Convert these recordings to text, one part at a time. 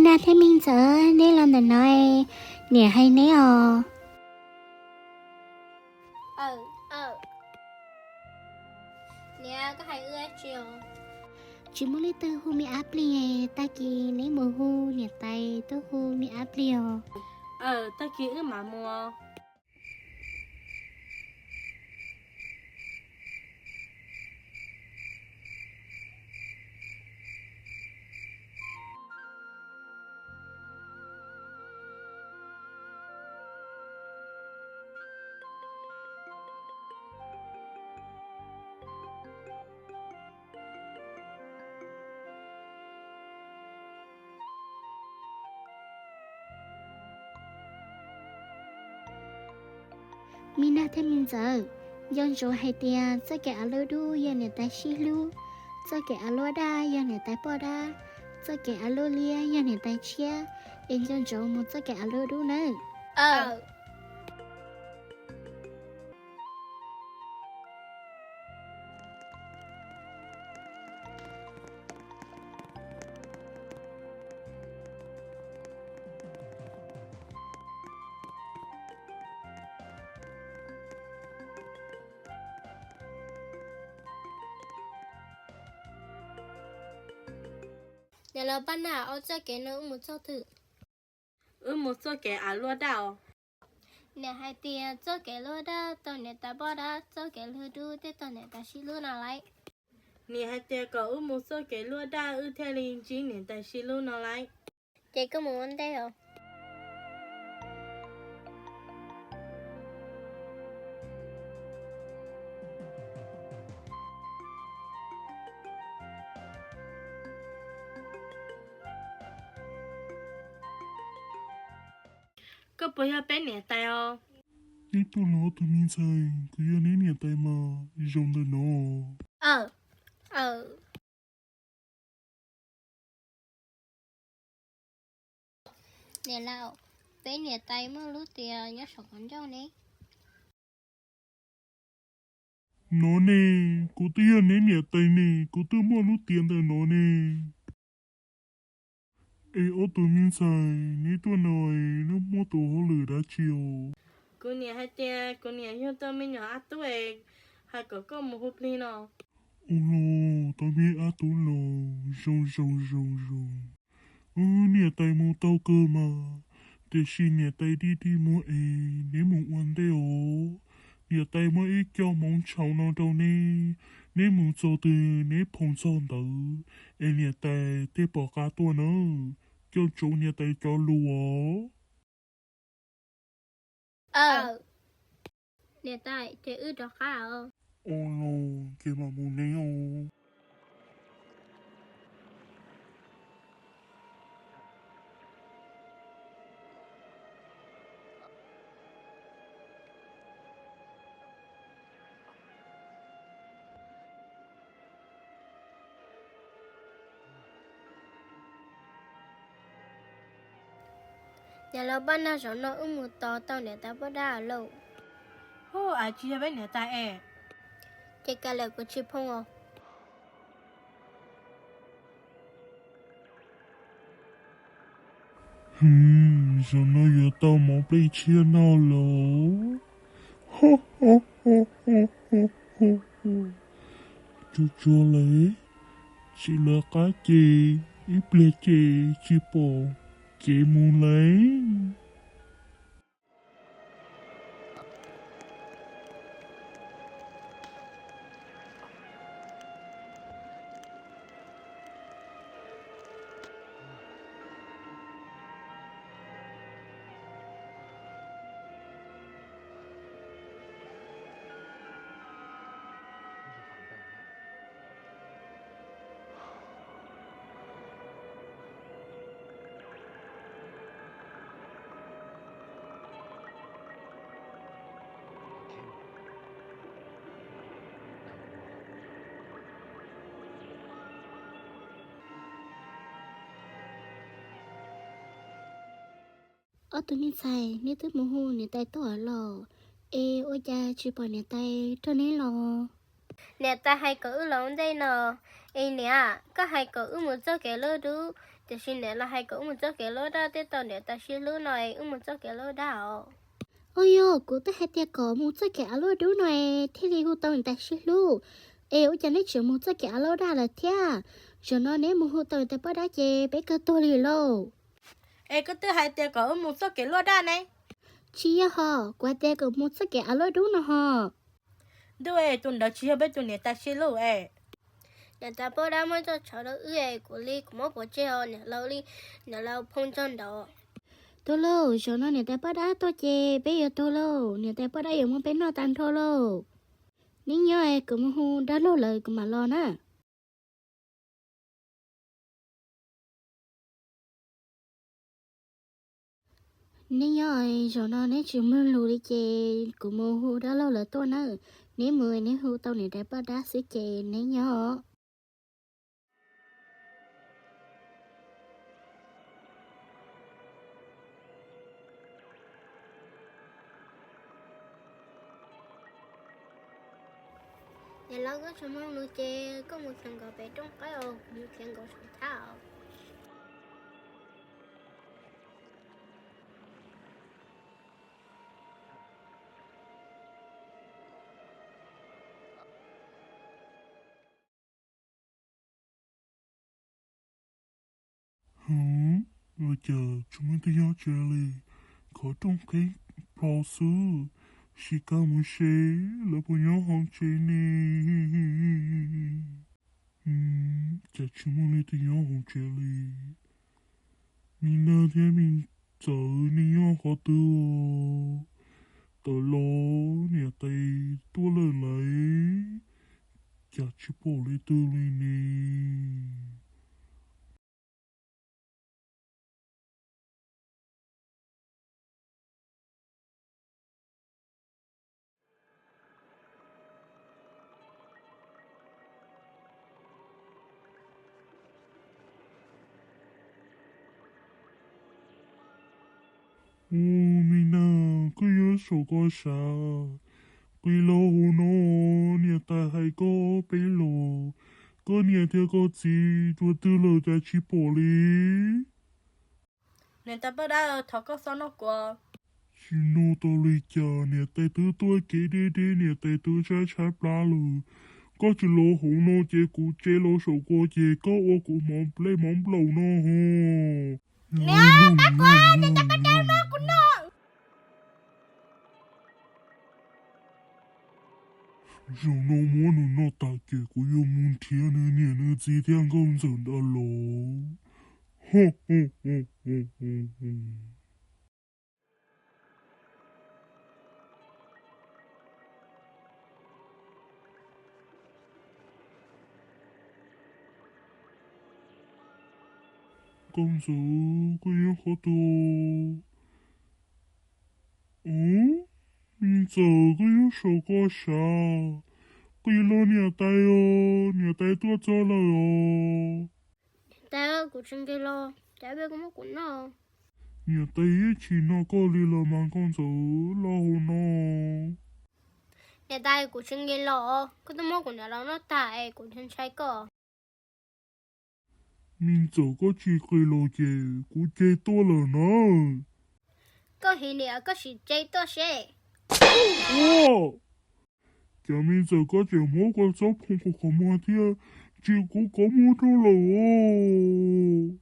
Nag thiab me ntxawm, neb los ntawm no, niam hais neb os. Niam, koj hais wb dab tsi os? Tsis muaj leej twg hu me ab plig, tag kis neb mus hu niam tais tuaj hu me ab plig os. Tag kis wb mam mus. Me nag thiab me ntxawm, nco ntsoov hais tias txoj kev av luaj dub yog niam tais sib hlub, txoj kev av luaj daj yog niam tais poj dab, txoj kev av luaj liab yog niam tais tshiab, es nco ntsoov mus txoj kev av luaj dub nawb. Niam laus Paj Nag, ua txoj kev no wb mus txoj twg? Wb mus txoj kev av luaj daj os. Niam hais tias txoj kev luaj daj tau niam tais poj dab, txoj kev luaj dub thiaj tau niam tais sib hlub no lauj. Niam hais tias kom wb mus txoj kev luaj daj wb thiaj li ntsib niam tais sib hlub no lauj. Ces koj mus ua ntej os. Koj puas yog peb niam tais os? Neb tuaj los ob tug me ntxhais, kuv yog neb niam tais mas, zaum ntawm no. Niam laus, peb niam tais muaj lub tiam nyob saum qhov ncauj ne. No ne, kuv twb yog neb niam tais ne, kuv twb muaj lub tiam ntawm no ne. Es ob tug me ntxhais, neb tuaj no, neb muaj tus hauj lwm dab tsi os? Kuv niam hais tias kuv niam yug tau me nyuam ab tub es hais kom koj mus hu plig no. Ua los tau me ab tub los zoo zoo zoo zoo. Wb niam tais mus tau kawg mas, tiam sis niam tais dig dig muag es neb mus ua ntej os. Niam tais muaj ib co hmoov tshauv no rau neb, neb mus txog twg neb phoom txog ntawd, es niam tais thiaj pom qab tuaj nawb. Coj ntsoov niam tais cov lus os. Niam tais, ces wb rov qab os. Ua los ces mam mus ne os. Niam laus Paj Nag, zaum no wb mus tos tau niam tais poj dab lawm. Hu, tsis yog peb niam tais es. Ces kav liam, kuv tsis phoom os. Hwm, zaum no yuav tau mov nplej tshiab noj lawm. Tsuag tsuag lawm, tsis lawv qab ces ib pliag ces tsis pom kev mus lawm. Ob tug me ntxhais, neb twb mus hu niam tais tuaj los, es ua cas tsis pom niam tais nrog neb los? Niam tais hais kom wb los ua ntej no, es niam, koj hais kom wb mus txoj kev luaj dub, tiam sis niam los hais kom wb mus txoj kev luaj daj, tej tau niam tais sib hlub no es wb mus txoj kev luaj daj os. Ua yog kuv twb hais tias kom mus txoj kev av luaj dub no es thiaj li hu tau niam tais sib hlub, es ua cas neb tseem mus txoj kev av luaj daj lawm thiab? Zaum no neb mus hu tau niam tais poj dab ces peb kawg tuag li lauj. Es koj twb hais tias kom wb mus txoj kev luaj daj ne. Tsis yog hos, kuv hais tias kom mus txoj kev av luaj dub no hos. Ntuj, es tus ntawd tsis yog peb tus niam tais sib hlub es. Niam tais poj dab muab txoj tsho rau wb es kuv li kuv muab pov tseg os, niam laus li, niam laus phooj cog nraud. Tuag lauj, zaum no niam tais poj dab tuaj ces peb yuav tuag lauj, niam tais poj dab yuav muab peb noj tag nrho lauj. Neb nyob es kuv mus hu dab laug lawv kuv mam los na. Neb nyob, zaum no neb tsis mloog lus li ces kuv mus hu dab laug lawv tuaj na. Neb mus neb hu tau niam tais poj dab xwb ces neb nyob. Niam laus, koj tsis mloog lus ces koj mus khiav nkaus pem rooj qaib os, kuv mus khiav nkaus saum thab os. Ua cas tsis muaj tus nyob tsev li, khov rooj qhib plho xwb, sim kawg mus seb lawv puas nyob hauv tsev ne. Cas tsis muaj leej twg nyob hauv tsev li. Me Nag thiab Me Ntxawm, nej nyob qhov twg? Tawm los, niam tais tuaj lawm lauj, cas tsis pom leej twg li ne. Ua, Me Nag, koj nyob saum ko sav, qis los hauv no, niam tais hais koj peb los. Koj niam thiab koj txiv dua twg lawm cas tsis pom li? Niam tais poj dab, thov koj txhob noj kuv. Tsis noj tau li cas, niam tais twb tuaj kev deb deb, niam tais twb tshaib tshaib plab lawm. Koj tsis los hauv no ces kuv tse los saum ko ces koj ua kuv mov nplej mov nplaum no ho. Niam, pab kuv, niam tais poj dab muab kuv noj. Zaum no muab nws noj tas ces kuv yuav mus nrhiav nws niam nws txiv thiab nkauj ntxawm ntawd los. Nkauj ntxawm, koj nyob qhov twg? Ub, Me Ntxawm, koj nyob saum ko sav, qis los niam tais os, niam tais tuaj txog lawm os. Niam tais, kuv tsis nqis los, cas peb kuv muab kuv noj. Niam tais yeej tsis noj koj li los mas Nkauj Ntxawm, los hauv no. Niam tais, kuv tsis nqis los, koj twb muab kuv niam laus noj tag es kuv ntshai ntshai koj. Me Ntxawm, koj tsis qis los ces kuv ceg tuaj lawm na. Koj hiv niam, koj sim ceg tuaj seb. Ua, cas Me Ntxawm koj tseem muab koj txob phoom kuv qhov muag thiab tsim kuv qhov muag rau lawm os.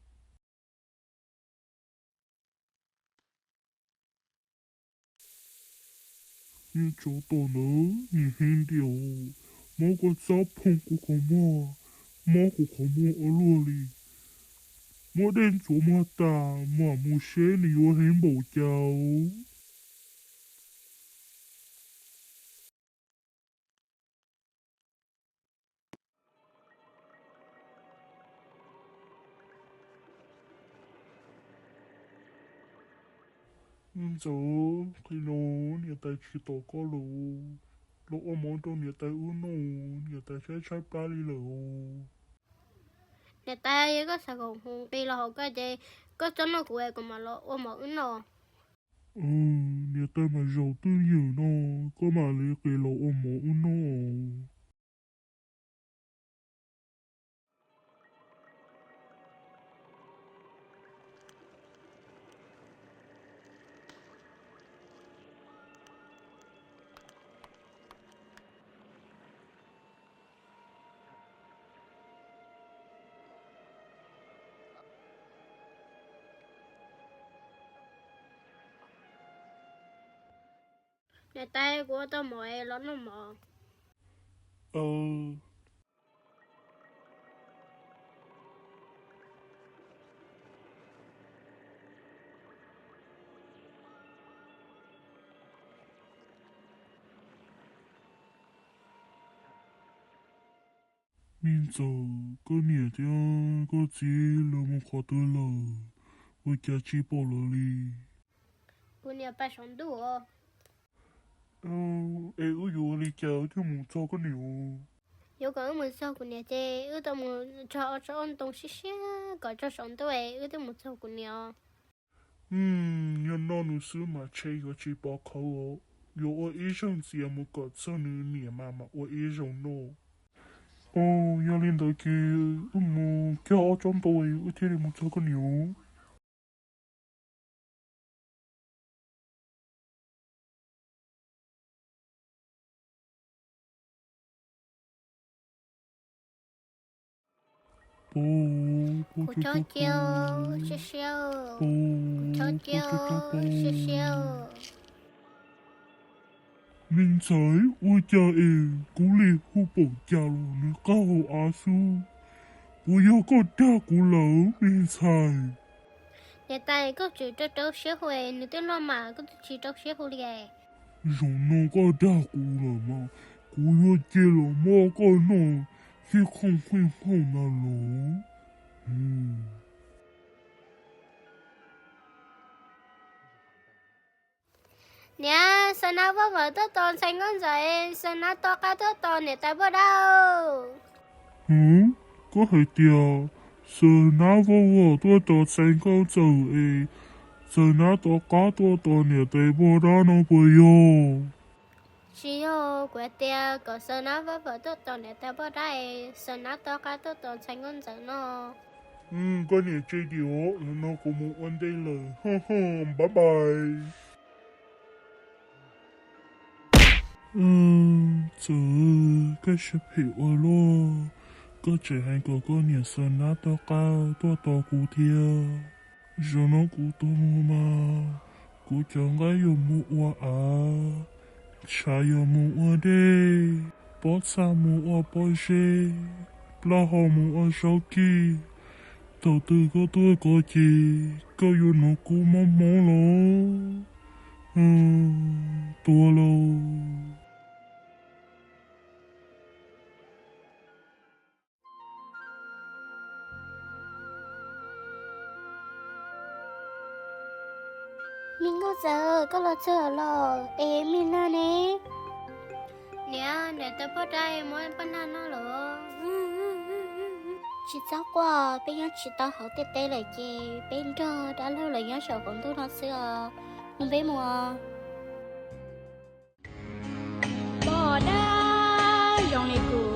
Niag tsov tom ntawd nim heev tiag, muab koj txob phoom kuv qhov muag, mob kuv qhov muag ua luaj li. Muab dej ntxuav muag tas mam mus seb nws yuav heev npaum cas. Me Ntxawm, qis los, niam tais tsis tos koj lawm, los ua mov rau niam tais wb noj, niam tais tshaib tshaib plab li lawm. Niam tais, yog koj xav kom kuv qis los hauv ko ces koj txhob noj kuv es kuv mam los ua mov wb noj. Niam tais, mas zaum twj ywm no koj mam li qis los ua mov wb noj os. Niam tais, kuv ua tau mov los noj mov. Me ntxawm, koj niam thiab koj txiv lawv mus qhov twg lawm? Ua cas tsis pom lawv li? Kuv niam pais saum ntuj os. Es wb yuav ua li cas wb thiaj mus txog koj niam? Yuav kom wb mus txog kuv niam ces wb tau mus tso ob tsob ntoo siab siab kom tso saum ntuj es wb thiaj mus txog kuv niam. Nyob no nws xwb mas tshe yuav tsis pov khawv os. Yuav ua ib zaug ntxias mus kom txog nws niam mas mam ua ib zaug noj. Yog li ntawd ces wb mus cog ob tsob ntoo wb thiaj li mus txog koj niam. Kuv choj cia, siab siab, kuv choj cia, siab siab. Me ntxhais, ua cas es kuv li hu pom cas los nws qab hauv av xwb? Puas yog koj dag kuv lawm me ntxhais? Niam tais, koj tseem rau rau siab hu, nws twb loj mas koj twb tsis rau siab hu li. Zaum no koj dag kuv lawm mas kuv yuav cia los muab koj noj thiab khooj khooj khooj na los. Niam, Xav Nab Vaj Vam tuaj tos ntxhais Nkauj Ntxawm, Xav Nab Tob Qab tuaj tos niam tais Poj Dab. Koj hais tias Xav Nab Vaj Vam tuaj tos ntxhais Nkauj Ntxawm es Xav Nab Tob Qab tuaj tos niam tais Poj Dab no puas yog? Tsis yog, kuv hais tias kom Xav Nab Vaj Vam tuaj tos niam tais Poj Dab es Xav Nab Tob Qab tuaj tos ntxhais Nkauj Ntxawm no. Koj niam tsis dim os, no kuv mus ua ntej lawm, bye bye. Txawm koj siab phem ua luaj, koj tseem hais kom koj niam Xav Nab Tob Qab tuaj tos kuv thiab. Zaum no kuv tuag mus mas kuv cov nqaij yuav mus ua av, tshav yuav mus ua dej, pob txha mus ua pob zeb, plaub hau mus ua zaub kib. Thaum twg koj tuaj ko ces koj yuav hnov kub mob mob los tuag lauj. Me Nkauj Ntxawm, koj los txog los es me nag ne? Niam, niam tais Poj Dab muab paj nag noj lawm. Tsis txhob quaj, peb nyob tsis tau hauv tej teb lawm ces peb nrog dab laug los nyob saum qaum ntuj no xwb os. Mus peb mus. Poj Dab, zoo li kuv